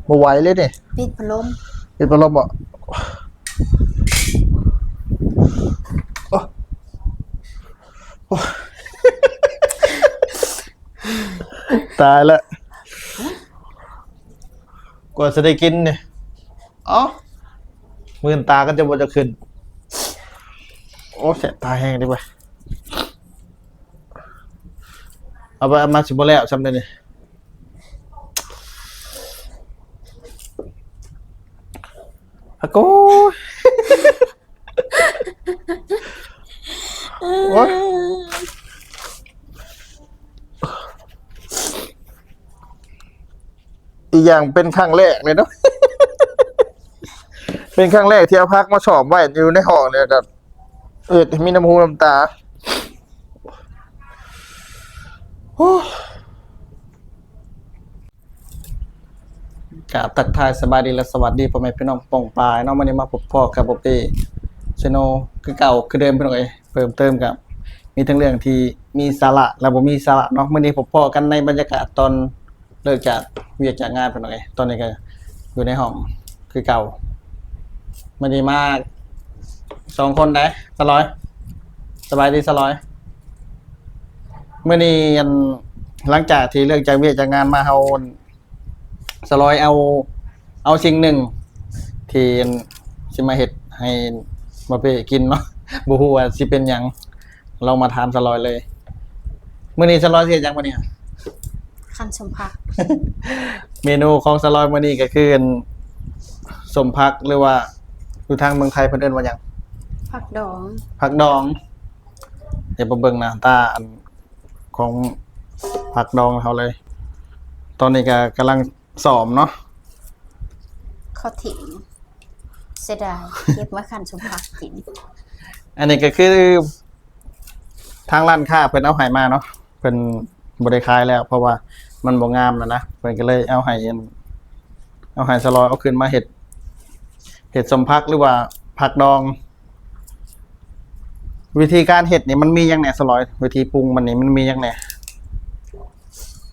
ບໍ່ໄຫວເລີຍນີ້. ປິດພັດລົມ. ປິດພັດລົມບໍ່? ໂອ້ ໂອ້ ຕາຍລະ ກວ່າຊິໄດ້ກິນນີ້. ເອົ້າ ມື່ນຕາກໍຈະບໍ່ຈະຂຶ້ນ. ໂອ້ ແສບຕາແຮງເດ້ເວີຍ. ເອົາໄປເອົາມາຊິບໍ່ແລ້ວຊ່ຳໃດນີ້. ອາໂກຍ ໂອ້ຍ ອີກຢ່າງເປັນຄັ້ງແລກເລີຍເນາະ ເປັນຄັ້ງແລກທີ່ເອົາຜັກມາຊ້ອມໄວ້ຢູ່ໃນຫ້ອງນີ້ ແລ້ວກໍເຮັດໃຫ້ມີນ້ຳຫູນ້ຳຕາ. ໂອ້ ກາບທັກທາຍສະບາຍດີ ແລະ ສະຫວັດດີພໍ່ແມ່ພີ່ນ້ອງປ້ອງປາຍເນາະ. ມື້ນີ້ມາພົບພໍ້ກັບບໍ່ເປ້ Channel ຄືເກົ່າຄືເດີມ ພີ່ນ້ອງເອີຍ. ເພີ່ມເຕີມກໍມີທັງເລື່ອງທີ່ມີສາລະ ແລະ ບໍ່ມີສາລະເນາະ. ມື້ນີ້ພົບພໍ້ກັນໃນບັນຍາກາດຕອນເລີກຈາກວຽກຈາກງານ ພີ່ນ້ອງເອີຍ. ຕອນນີ້ກໍຢູ່ໃນຫ້ອງຄືເກົ່າ. ມື້ນີ້ມາສອງຄົນໃດ໋ ສະຫຼອຍ. ສະບາຍດີສະຫຼອຍ. ມື້ນີ້ ອັນ ຫຼັງຈາກທີ່ເລີກຈາກວຽກຈາກງານມາ ເຮົາ ສະຫຼອຍເອົາ ເອົາສິ່ງໜຶ່ງທີ່ ອັນ ຊິມາເຮັດໃຫ້ບໍ່ເປ້ກິນເນາະ ບໍ່ຮູ້ວ່າຊິເປັນຫຍັງ. ລອງມາຖາມສະຫຼອຍເລີຍ. ມື້ນີ້ສະຫຼອຍຊິເຮັດຫຍັງມື້ນີ້? ຄັ້ນສົມຜັກ. ເມນູຂອງສະຫຼອຍມື້ນີ້ກໍຄື ອັນ ສົມຜັກ ຫຼືວ່າຢູ່ທາງເມືອງໄທເພິ່ນເອີ້ນວ່າຫຍັງ? ຜັກດອງ. ຜັກດອງ. ດຽວໄປເບິ່ງໜ້າຕາ ອັນ ຂອງຜັກດອງເຮົາເລີຍ. ຕອນນີ້ກໍກຳລັງ ສອມເນາະ. ເຂົາຖິ້ມ ເສຍດາຍ ເກັບມາຄັ້ນສົມຜັກກິນ. ອັນນີ້ກໍຄືທາງຮ້ານຄ້າເພິ່ນເອົາໃຫ້ມາເນາະ ເພິ່ນບໍ່ໄດ້ຂາຍແລ້ວ ເພາະວ່າມັນບໍ່ງາມແລ້ວນະ ເພິ່ນກໍເລີຍເອົາໃຫ້ ເອົາໃຫ້ສະຫຼອຍເອົາຂຶ້ນມາເຮັດ ເຮັດສົມຜັກ ຫຼືວ່າຜັກດອງ. ວິທີການເຮັດນີ້ມັນມີຫຍັງແດ່ສະຫຼອຍ? ວິທີປຸງມັນນີ້ມັນມີຫຍັງແດ່?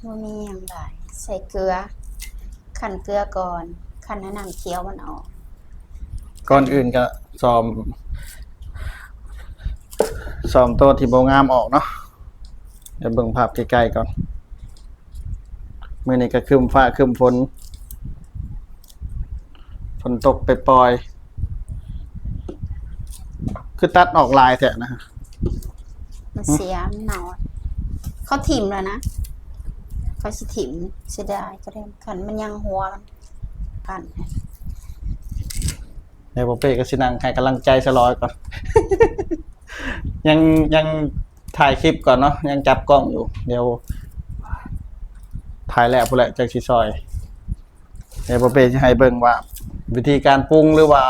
ບໍ່ມີຫຍັງຫຼາຍ ໃສ່ເກືອ ຂັ້ນເກືອກ່ອນ ຂັ້ນໃຫ້ນ້ຳຂຽວມັນອອກ. ກ່ອນອື່ນກໍຊ້ອມ ຊ້ອມໂຕທີ່ບໍ່ງາມອອກເນາະ. ດຽວເບິ່ງພາບໃກ້ໆກ່ອນ. ມື້ນີ້ກໍຄຶ້ມຟ້າຄຶ້ມຝົນ ຝົນຕົກປອຍໆ. ຄືຕັດອອກຫຼາຍແທ້ນະ? ມັນເສຍ ມັນເນົ່າ. ເຂົາຖິ້ມແລ້ວນະ ເຂົາຊິຖິ້ມ ເສຍດາຍ. ກໍໄດ້ຄັນມັນຍັງຫົວມັນ ປັ້ນໃຫ້. ດຽວບໍ່ເປ້ກໍຊິນັ່ງໃຫ້ກຳລັງໃຈສະຫຼອຍກ່ອນ. ຍັງ ຍັງຖ່າຍຄລິບກ່ອນເນາະ ຍັງຈັບກ້ອງຢູ່. ດຽວຖ່າຍແລ້ວພຸ້ນແຫຼະ ຈັ່ງຊິຊ່ອຍ. ດຽວບໍ່ເປ້ຊິໃຫ້ເບິ່ງວ່າ ວິທີການປຸງ ຫຼືວ່າ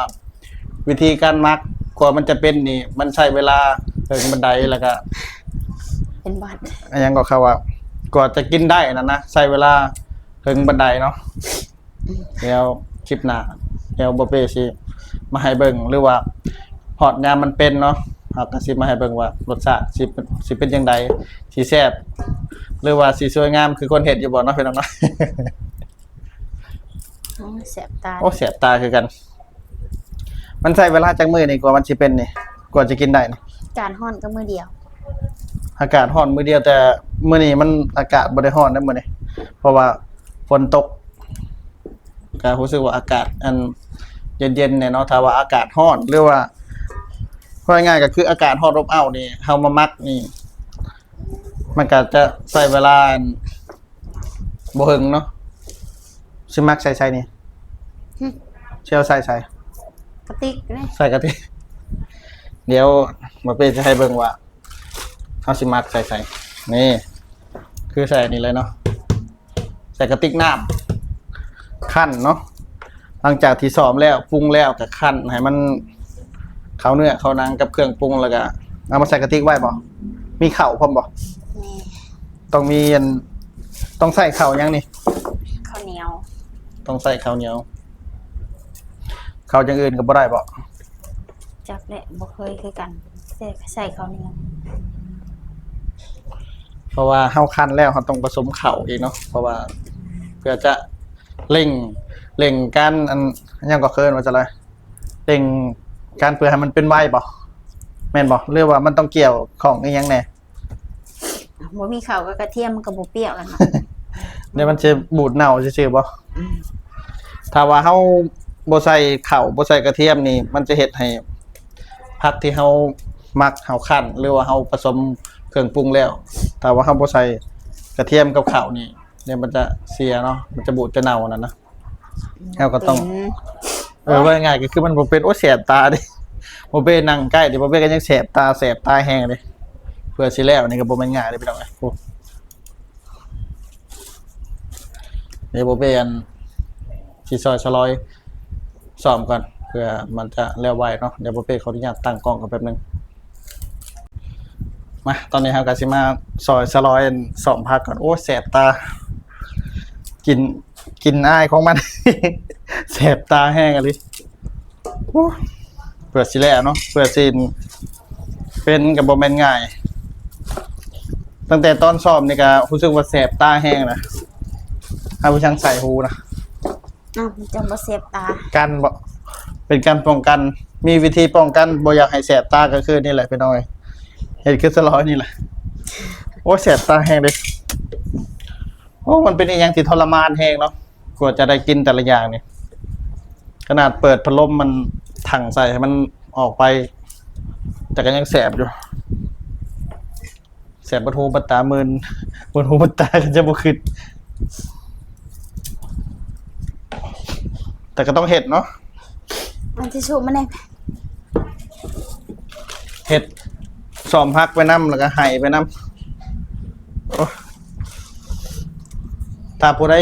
ວິທີການໝັກ ກວ່າມັນຈະເປັນນີ້ ມັນໃຊ້ເວລາເຖິງປານໃດ ແລ້ວກໍ ເປັນຫວັດ ອັນຫຍັງກໍເຂົາວ່າ ກວ່າຈະກິນໄດ້ນັ້ນນະ ໃຊ້ເວລາເຖິງປານໃດເນາະ. ດຽວຄລິບໜ້າ ດຽວບໍ່ເປ້ຊິມາໃຫ້ເບິ່ງ ຫຼືວ່າຮອດຍາມມັນເປັນເນາະ ເຮົາກໍຊິມາໃຫ້ເບິ່ງວ່າລົດຊາດຊິ ຊິເປັນຈັ່ງໃດ ຊິແຊບ ຫຼືວ່າຊິສວຍງາມຄືຄົນເຮັດຢູ່ບໍ່ເນາະ ພີ່ນ້ອງເນາະ. ໂອ້ຍ ແສບຕາ. ໂອ້ ແສບຕາຄືກັນ. ມັນໃຊ້ເວລາຈັກມື້ນີ້ກວ່າມັນຊິເປັນນີ້ ກວ່າຈະກິນໄດ້ນີ້? ອາກາດຮ້ອນກໍມື້ດຽວ. ອາກາດຮ້ອນມື້ດຽວ ແຕ່ມື້ນີ້ມັນອາກາດບໍ່ໄດ້ຮ້ອນເດ້ມື້ນີ້ ເພາະວ່າຝົນຕົກ ກໍຮູ້ສຶກວ່າອາກາດ ອັນ ເຢັນໆແດ່ເນາະ. ຖ້າວ່າອາກາດຮ້ອນ ຫຼືວ່າ ເວົ້າງ່າຍໆກໍຄືອາກາດຮ້ອນອົບເອົ້ານີ້ ເຮົາມາໝັກນີ້ ມັນກໍຈະໃຊ້ເວລາ ອັນ ບໍ່ເຖິງເນາະ. ຊິໝັກໃສ່ໃສນີ້? ຫຶ ຊິເອົາໃສ່ໃສ? ກະຕິກເດ້. ໃສ່ກະຕິກ. ດຽວບໍ່ເປ້ຊິໃຫ້ເບິ່ງວ່າເຮົາຊິໝັກໃສ່ໃສ. ນີ້ ຄືໃສ່ນີ້ເລີຍເນາະ ໃສ່ກະຕິກນ້ຳຄັ້ນເນາະ. ຫຼັງຈາກທີ່ຊ້ອມແລ້ວ ປຸງແລ້ວ ກໍຄັ້ນໃຫ້ມັນເຂົ້າເນື້ອເຂົ້າໜັງກັບເຄື່ອງປຸງ ແລ້ວກໍເອົາມາໃສ່ກະຕິກໄວ້ບໍ່? ມີເຂົ້າພ້ອມບໍ່? ມີ. ຕ້ອງມີອັນ ຕ້ອງໃຊ້ເຂົ້າຫຍັງນີ້? ເຂົ້າໜຽວ. ຕ້ອງໃຊ້ເຂົ້າໜຽວ. ເຂົ້າຢ່າງອື່ນກໍບໍ່ໄດ້ບໍ່? ຈັກແຫຼະ ບໍ່ເຄີຍຄືກັນ ແຕ່ໃຊ້ເຂົ້າໜຽວ. ເພາະວ່າເຮົາຄັ້ນແລ້ວ ເຮົາຕ້ອງປະສົມເຂົ້າອີກເນາະ ເພາະວ່າເພື່ອຈະ ເລັ່ງ ເລັ່ງການ ອັນ ຫຍັງກໍເອີ້ນວ່າຈັ່ງໃດ ເລັ່ງການເພື່ອໃຫ້ມັນເປັນໄວບໍ ແມ່ນບໍ ຫຼືວ່າມັນຕ້ອງກ່ຽວຂ້ອງອີ່ຫຍັງແດ່? ບໍ່ມີເຂົ້າກັບກະທຽມມັນກໍບໍ່ປຽກແລ້ວເນາະ ດຽວມັນຊິບູດເນົ່າຊື່ໆບໍ? ອືມ ຖ້າວ່າເຮົາບໍ່ໃສ່ເຂົ້າ ບໍ່ໃສ່ກະທຽມນີ້ ມັນຈະເຮັດໃຫ້ຜັກທີ່ເຮົາໝັກ ເຮົາຄັ້ນ ຫຼືວ່າເຮົາປະສົມເຄື່ອງປຸງແລ້ວ ຖ້າວ່າເຮົາບໍ່ໃສ່ກະທຽມກັບເຂົ້ານີ້ ດຽວມັນຈະເສຍເນາະ ມັນຈະບູດຈະເນົ່ານັ້ນນະ. ເຮົາກໍຕ້ອງ ເອີ ເວົ້າງ່າຍໆກໍຄືມັນບໍ່ເປັນ ໂອ້ຍ ແສບຕາເດ້ ບໍ່ເປັນນັ່ງໃກ້ເດ້ ບໍ່ເປັນກໍຍັງແສບຕາ ແສບຕາແຮງເດ້ ເພື່ອຊິແລ້ວນີ້ກໍບໍ່ແມ່ນງ່າຍເດ້ພີ່ນ້ອງເອີຍ. ໂອ້ ດຽວບໍ່ເປັນ ຊິຊອຍສະລອຍ ຊ້ອມກ່ອນ ເພື່ອມັນຈະແລ້ວໄວເນາະ. ດຽວບໍ່ເປັນຂໍອະນຸຍາດຕັ້ງກ້ອງກ່ອນແປັບໜຶ່ງ. ມາ ຕອນນີ້ເຮົາກໍຊິມາຊອຍສະລອຍ ຊອມຜັກກ່ອນ. ໂອ້ ແສບຕາ ກິ່ນ ກິ່ນອາຍຂອງມັນ ແສບຕາແຮງອີ່ຫຼີ. ໂອ້ ເພື່ອຊິແລ້ວເນາະ ເພື່ອຊິເປັນກໍບໍ່ແມ່ນງ່າຍ. ຕັ້ງແຕ່ຕອນຊອມນີ້ກໍຮູ້ສຶກວ່າແສບຕາແຮງນະ ເຮົາບໍ່ຊ່າງໃສ່ຫູນະ. ອ້າວ ມັນຈັ່ງບໍ່ແສບຕາ ກັນບໍ ເປັນການປ້ອງກັນ ມີວິທີປ້ອງກັນບໍ່ຢາກໃຫ້ແສບຕາກໍຄືນີ້ແຫຼະພີ່ນ້ອງເອີຍ ເຮັດຄືສະລອຍນີ້ແຫຼະ. ໂອ້ຍ ແສບຕາແຮງເດ້. ໂອ້ ມັນເປັນອີ່ຫຍັງທີ່ທໍລະມານແຮງເນາະ ກວ່າຈະໄດ້ກິນແຕ່ລະຢ່າງນີ້ ຂະໜາດເປີດພັດລົມມັນຖັງໃສ່ໃຫ້ມັນອອກໄປ ແຕ່ກໍຍັງແສບຢູ່. ແສບເບິດຫູເບິດຕາ ມື່ນເບິດຫູເບິດຕາກໍຈະບໍ່ຄຶດ ແຕ່ກໍຕ້ອງເຮັດເນາະ. ອັນທິຊູມາແດ່ ເຮັດ ຊອມຜັກໄປນຳ ແລ້ວກໍໄຫ້ໄປນຳ. ໂອ້ ຖ້າຜູ້ໃດ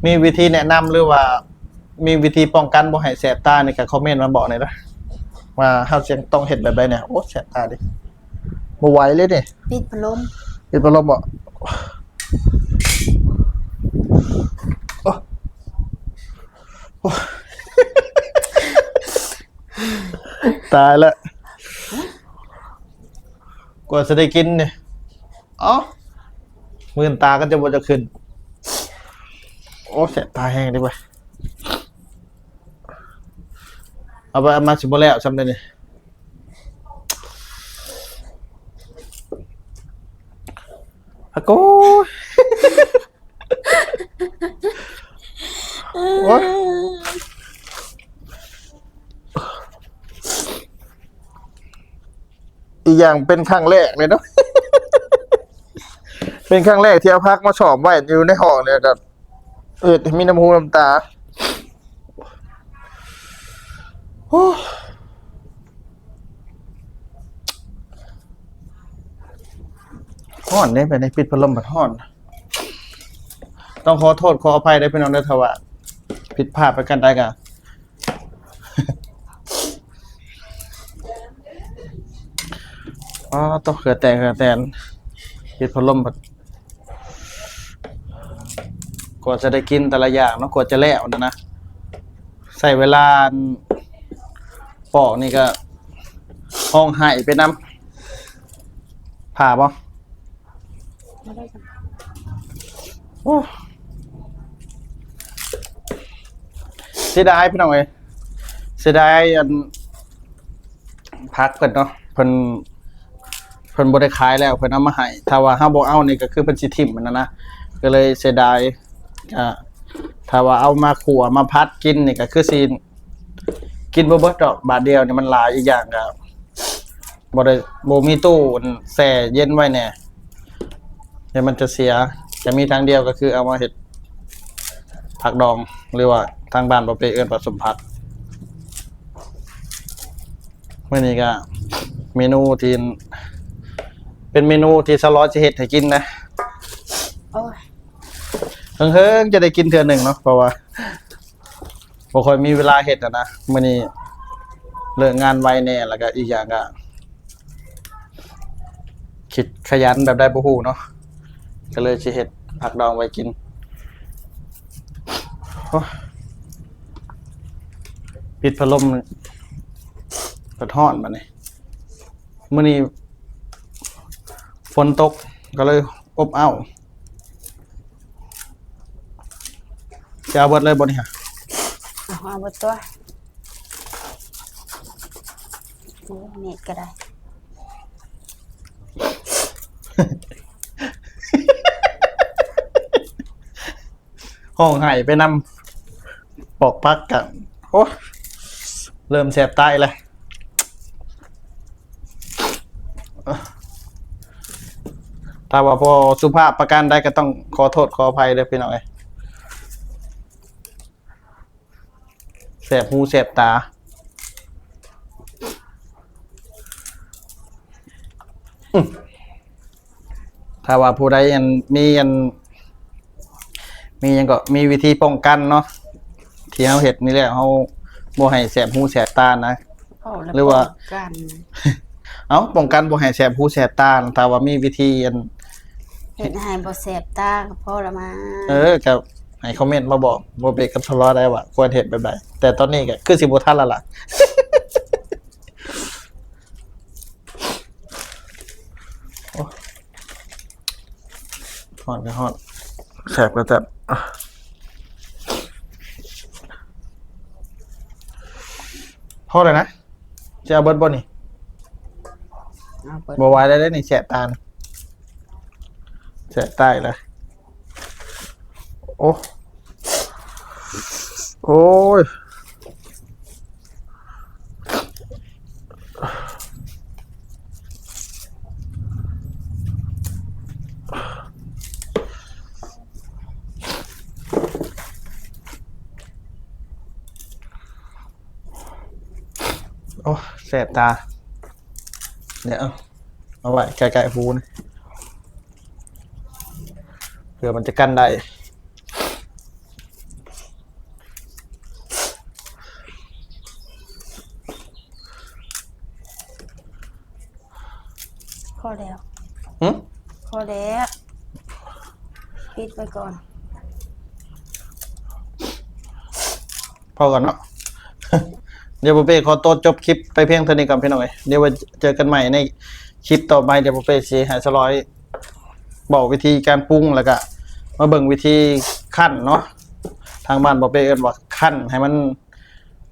ມີວິທີແນະນຳ ຫຼືວ່າມີວິທີປ້ອງກັນບໍ່ໃຫ້ແສບຕານີ້ ກໍຄອມເມັນມາບອກແດ່ເດີ້ ວ່າເຮົາຊິຕ້ອງເຮັດແບບໃດແດ່. ໂອ້ ແສບຕາເດ້. ບໍ່ໄຫວເລີຍນີ້ ປິດພັດລົມ ປິດພັດລົມບໍ? ໂອ້ ໂອ້ ຕາຍລະ ກວ່າຊິໄດ້ກິນນີ້. ເອົ້າ ມື່ນຕາກໍຈະບໍ່ຈະຂຶ້ນ. ໂອ້ ແສບຕາແຮງເດ້ເວີຍ. ເອົາໄປເອົາມາຊິບໍ່ແລ້ວຊ້ຳເດ້ນີ້. ອາໂກຍ ໂອ້ຍ ອີກຢ່າງເປັນຄັ້ງແລກເລີຍເນາະ ເປັນຄັ້ງແລກທີ່ເອົາຜັກມາຊ້ອມໄວ້ຢູ່ໃນຫ້ອງນີ້ ແລ້ວກໍ ເອີ ມີນ້ຳຫູນ້ຳຕາ. ໂອ້ ຮ້ອນເດ້ ໄປໃນປິດພັດລົມບັດຮ້ອນ. ຕ້ອງຂໍໂທດຂໍອະໄພເດີພີ່ນ້ອງເດີ ຖ້າວ່າຜິດພາດປະການໃດກໍ ອໍ ຕົກເຫື່ອແຕກເຫື່ອແຕນ ປິດພັດລົມບັດ ກວ່າຈະໄດ້ກິນແຕ່ລະຢ່າງເນາະ ກວ່າຈະແລ້ວນັ້ນນະ ໃຊ້ເວລາ ອັນ ປອກນີ້ກໍຮ້ອງໄຫ້ໄປນຳ. ຜ່າບໍ່? ໂອ້ ເສຍດາຍພີ່ນ້ອງເອີຍ ເສຍດາຍ ອັນ ຜັກເພິ່ນເນາະ ເພິ່ນ ເພິ່ນບໍ່ໄດ້ຂາຍແລ້ວ ເພິ່ນເອົາມາໃຫ້ ຖ້າວ່າເຮົາບໍ່ເອົານີ້ກໍຄືເພິ່ນຊິຖິ້ມຫັ້ນນະ ກໍເລີຍເສຍດາຍ. ກະຖ້າວ່າເອົາມາຂົ້ວມາຜັດກິນນີ້ກໍຄືຊິກິນບໍ່ເບິດດອກ ບາດດຽວນີ້ມັນຫຼາຍ ອີກຢ່າງກໍບໍ່ໄດ້ ບໍ່ມີຕູ້ແຊ່ເຢັນໄວ້ແນ່ ດຽວມັນຈະເສຍ. ຈະມີທາງດຽວກໍຄືເອົາມາເຮັດຜັກດອງ ຫຼືວ່າທາງບ້ານບໍ່ເປເອີ້ນປາສົມຜັກ. ມື້ນີ້ກໍເມນູທີ່ ເປັນເມນູທີ່ສາວລອຍຊິເຮັດໃຫ້ກິນນະ. ໂອ້ຍ ເຫິງໆ ຈະໄດ້ກິນເທື່ອໜຶ່ງເນາະ ເພາະວ່າບໍ່ຄ່ອຍມີເວລາເຮັດຫັ້ນນະ. ມື້ນີ້ເລີກງານໄວແດ່ ແລ້ວກໍອີກຢ່າງກໍ ຄິດຂະຫຍັນແບບໃດບໍ່ຮູ້ເນາະ ກໍເລີຍຊິເຮັດຜັກດອງໄວ້ກິນ. ໂອ້ຍ ປິດພັດລົມ ພັດຮ້ອນບາດນີ້. ມື້ນີ້ຝົນຕົກກໍເລີຍອົບອ້າວ. ຈະເອົາເບິດເລີຍບໍ່ນີ້ຫະ? ເອົາ ເອົາເບິດຕົວະ. ໂອ້ ມີດກໍໄດ້. ຮ້ອງໄຫ້ໄປນຳ. ປອກຜັກກະ ໂອ້ ເລີ່ມແສບຕາອີກແລ້ວ. ຖ້າວ່າບໍ່ສຸພາບປະການໃດກໍຕ້ອງຂໍໂທດຂໍອະໄພເດີພີ່ນ້ອງເອີຍ. ແສບຫູແສບຕາ. ອືມ ຖ້າວ່າຜູ້ໃດ ອັນ ມີ ອັນ ມີຫຍັງກໍ ມີວິທີປ້ອງກັນເນາະ ທີ່ເຮົາເຮັດນີ້ແຫຼະ ເຮົາບໍ່ໃຫ້ແສບຫູແສບຕານະ. ເວົ້າແລ້ວ ຫຼືວ່າ ປ້ອງກັນ ເອົ້າ ປ້ອງກັນບໍ່ໃຫ້ແສບຫູແສບຕານະ ຖ້າວ່າມີວິທີ ອັນ ເຮັດໃຫ້ບໍ່ແສບຕາກໍພໍລະມາ. ເອີ ກໍໃຫ້ຄອມເມັນມາບອກ ບໍ່ເປັນກັບຊະລໍໄດ້ວ່າຄວນເຮັດແບບໃດ ແຕ່ຕອນນີ້ກໍຄືຊິບໍ່ທັນແລ້ວລະ. ໂອ້ ຮ້ອນກໍຮ້ອນ ແສບກໍແສບ. ພໍແລ້ວນະ ຈະເອົາເບິດບໍ່ນີ້? ເອົາເບິດ. ບໍ່ໄຫວແລ້ວເດ້ນີ້ ແສບຕານະ ແສບຕາອີກແລ້ວ. ໂອ້ ໂອ້ຍ ໂອ້ ແສບຕາ. ດຽວ ເອົາໄວ້ໃກ້ໆຫູນະ ເພື່ອມັນຈະກັນໄດ້. ພໍແລ້ວ. ຫື? ພໍແລ້ວ ປິດໄວ້ກ່ອນ. ພໍກ່ອນເນາະ. ດຽວບໍ່ເປ້ຂໍຕົວຈົບຄລິບໄປພຽງເທົ່ານີ້ກ່ອນພີ່ນ້ອງເອີຍ. ດຽວໄວ້ເຈີກັນໃໝ່ໃນຄລິບຕໍ່ໄປ. ດຽວບໍ່ເປ້ຊິໃຫ້ສາວລອຍບອກວິທີການປຸງ ແລ້ວກະມາເບິ່ງວິທີຄັ້ນເນາະ. ທາງບ້ານບໍ່ເປ້ເອີ້ນວ່າຄັ້ນ ໃຫ້ມັນ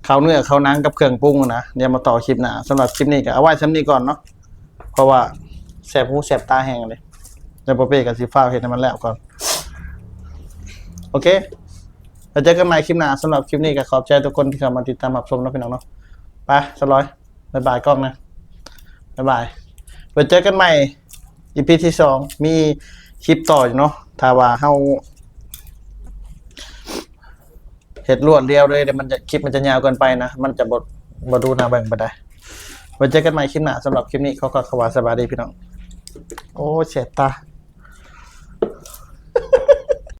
ເຂົ້າເນື້ອເຂົ້າໜັງກັບເຄື່ອງປຸງນະ. ດຽວມາຕໍ່ຄລິບໜ້າ. ສຳລັບຄລິບນີ້ກະເອົາໄວ້ສ່ຳນີ້ກ່ອນເນາະ. ເພາະວ່າແສບຫູແສບຕາແຮງເດ້. ແລ້ວບໍ່ເປ້ກໍຊິຟ້າວເຮັດໃຫ້ມັນແລ້ວກ່ອນ. ໂອເຄ ແລ້ວເຈີກັນໃໝ່ຄລິບໜ້າ. ສຳລັບຄລິບນີ້ກໍຂອບໃຈທຸກຄົນທີ່ເຂົ້າມາຕິດຕາມຮັບຊົມເນາະ ພີ່ນ້ອງເນາະ. ໄປ ສາວລອຍ ບາຍບາຍກ້ອງນະ. ບາຍບາຍ. ໄວ້ເຈີກັນໃໝ່ ອີພີທີສອງ ມີຄລິບຕໍ່ຢູ່ເນາະ. ຖ້າວ່າເຮົາ ເຮັດລວດລຽວເລີຍ ດຽວມັນຈະ ຄລິບມັນຈະຍາວເກີນໄປນະ ມັນຈະບໍ່ ບໍ່ດູໜ້າເບິ່ງປານໃດ. ໄວ້ເຈີກັນໃໝ່ຄລິບໜ້າ. ສຳລັບຄລິບນີ້ຂໍກ່າວຄຳວ່າສະບາຍດີພີ່ນ້ອງ. ໂອ້ຍ ແສບຕາ.